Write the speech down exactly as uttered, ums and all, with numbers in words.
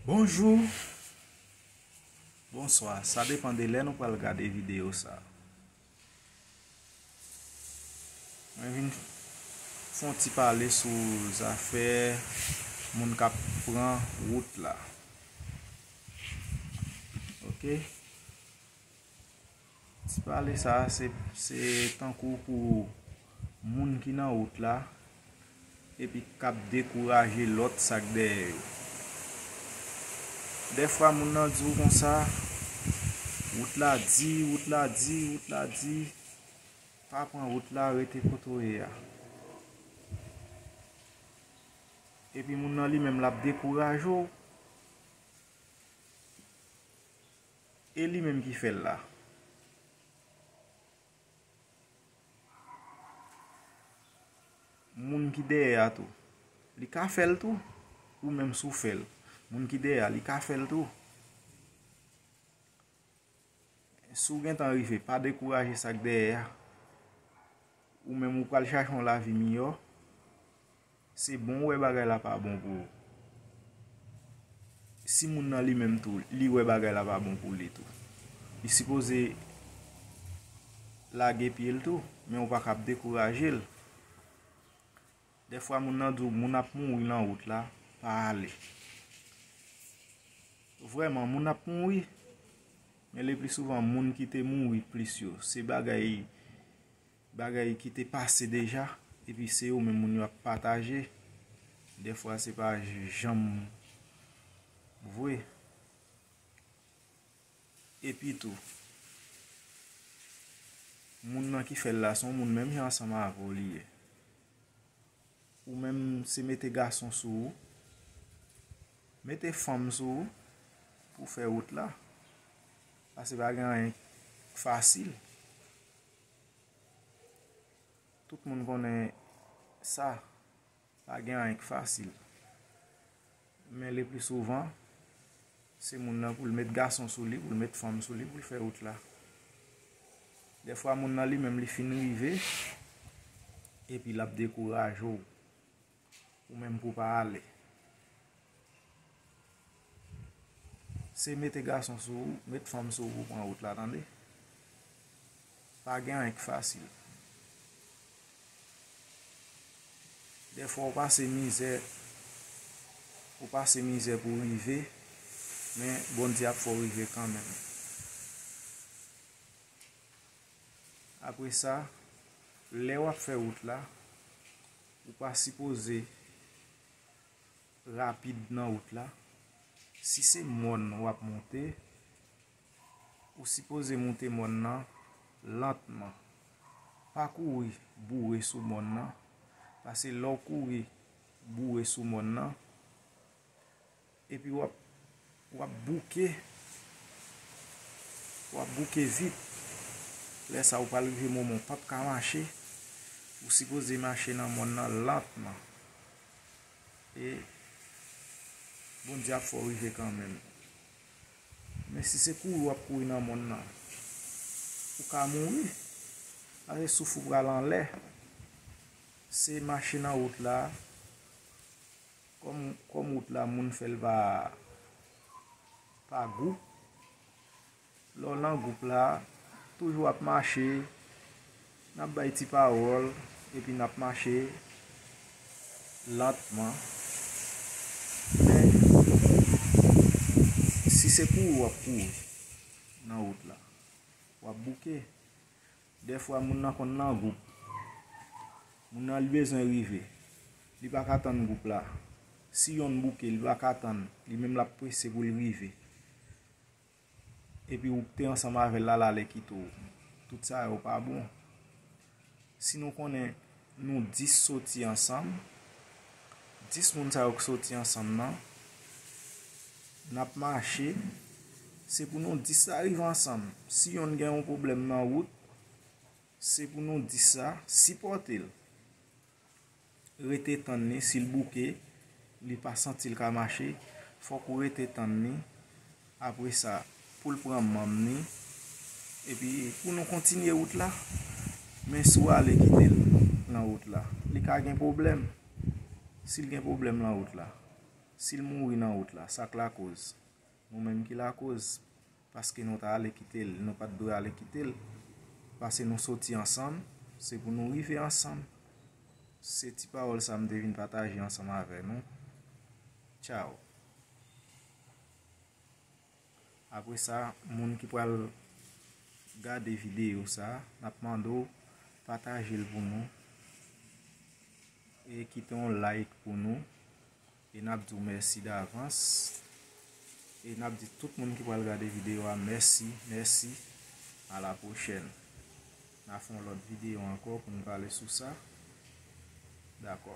Bonjou, bonswa, sa depann de lè nou pral gade videyo sa. Mwen vin fè yon ti pale sou zafè moun k ap pran wout la. Oke? Ti pale sa a, se, se tankou pou moun ki nan wout la, epi k ap dekouraje lòt sa k dèyè yo. Dèfwa moun nan di w konsa, wout la di, wout la di, wout la di, pa pran wout la, rete kote w ye a. Epi moun nan li menm l ap dekouraje w. E li menm ki fè l la. Moun ki dèyè a tou, li ka fè l tou. Ou menm si w fè l, moun ki dèyè a, li ka fè l tou. Si w gentan rive, pa dekouraje sa k dèyè a. Ou menm ou pral chache yon lavi miyò, se bon ou wè bagay la pa bon pou ou. Si moun nan li menm tou, li wè bagay la pa bon pou li tou, li sipoze lage pye l tou, men ou pa ka ap dekouraje l. Dèfwa moun nan di w moun ap mouri nan wout la, pa ale. Vrèman, moun ap mouri, men le pli souvan moun ki te mouri plis yo, se bagay, bagay ki te pase deja, epi se yo menm moun yo ap pataje. Dèfwa se pa janm vre. Epi tou, moun nan ki fè l la, se yon moun menm jan ansanm avè w li ye. Ou menm se mete gason sou ou, mete fanm sou ou pou fè wout la. Paske pa gen anyen k fasil. Tout moun konnen sa, pa gen anyen k fasil. Men le pli souvan, se moun nan pou l met gason sou li, pou l met fanm sou li, pou l fè wout la. Dèfwa moun nan li menm li fin rive, epi l ap dekouraje w. Ou menm pou w pa ale. Se mete gason sou ou, met fanm sou ou pou pran wout la, tande. Pa gen anyen k fasil. Dèfwa ou pase mizè, ou pase mizè pou w rive, men Bondye ap fè w rive kanmenm. Apre sa, lè w ap fè wout la, ou pa sipoze rapid nan wout la. Si se mòn w ap monte, ou sipoze monte mòn nan lantman. Pa kouri boure sou mòn nan, paske lè w kouri boure sou mòn nan, epi w ap, w ap bouke, w ap bouke vit. Lè sa a, ou pral rive moman w p ap ka mache. Ou sipoze mache nan mòn nan lantman. E Bondye ap fè w rive kanmenm. Men si se kouri w ap kouri nan mòn nan, ou ka mouri. Paske souf ou pral anlè. Se mache nan wout la. Kòm, kòm wout la, moun fè l pa, pa gwoup. Lè w nan gwoup la, toujou ap mache, n ap bay ti pawòl, epi n ap mache lantman. Men, si se kouri w ap kouri nan wout la, w ap bouke. Dèfwa, moun nan konn nan gwoup. Moun nan, li bezwen rive. Li pa ka tann gwoup la. Si yonn bouke, li pa ka tann. Li menm, l ap prese pou l rive. Epi ou k te ansanm avè l la, l ale kite w. Tout sa yo pa bon. Si nou konnen nou dis soti ansanm, dis moun sa yo k soti ansanm nan, n ap mache, se pou nou dis la rive ansanm. Si yonn gen yon pwoblèm nan wout, se pou nou dis la sipòte l. Rete tann li, si l bouke, li pa santi l ka mache, fòk ou rete tann li. Apre sa, pou l pran manm li, epi pou nou kontinye wout la. Men si w ale kite l nan wout la, li ka gen pwoblèm. Si l gen pwoblèm nan wout la, Si l mouri nan wout la, sa k lakoz? Nou menm ki lakoz, paske nou ta ale kite l, nou pa t dwe ale kite l. Paske nou soti ansanm, se pou nou rive ansanm. Se ti pawòl sa m te vin pataje ansanm avè nou. Tchao. Apre sa, moun ki pral gade videyo sa, n ap mande w pataje l pou nou e kite yon like pou nou. E n ap di w mèsi davans. E n ap di tout moun ki pral gade videyo a mèsi, mèsi. A la pwochèn. N a fè yon lòt videyo ankò pou n pale sou sa. Dakò.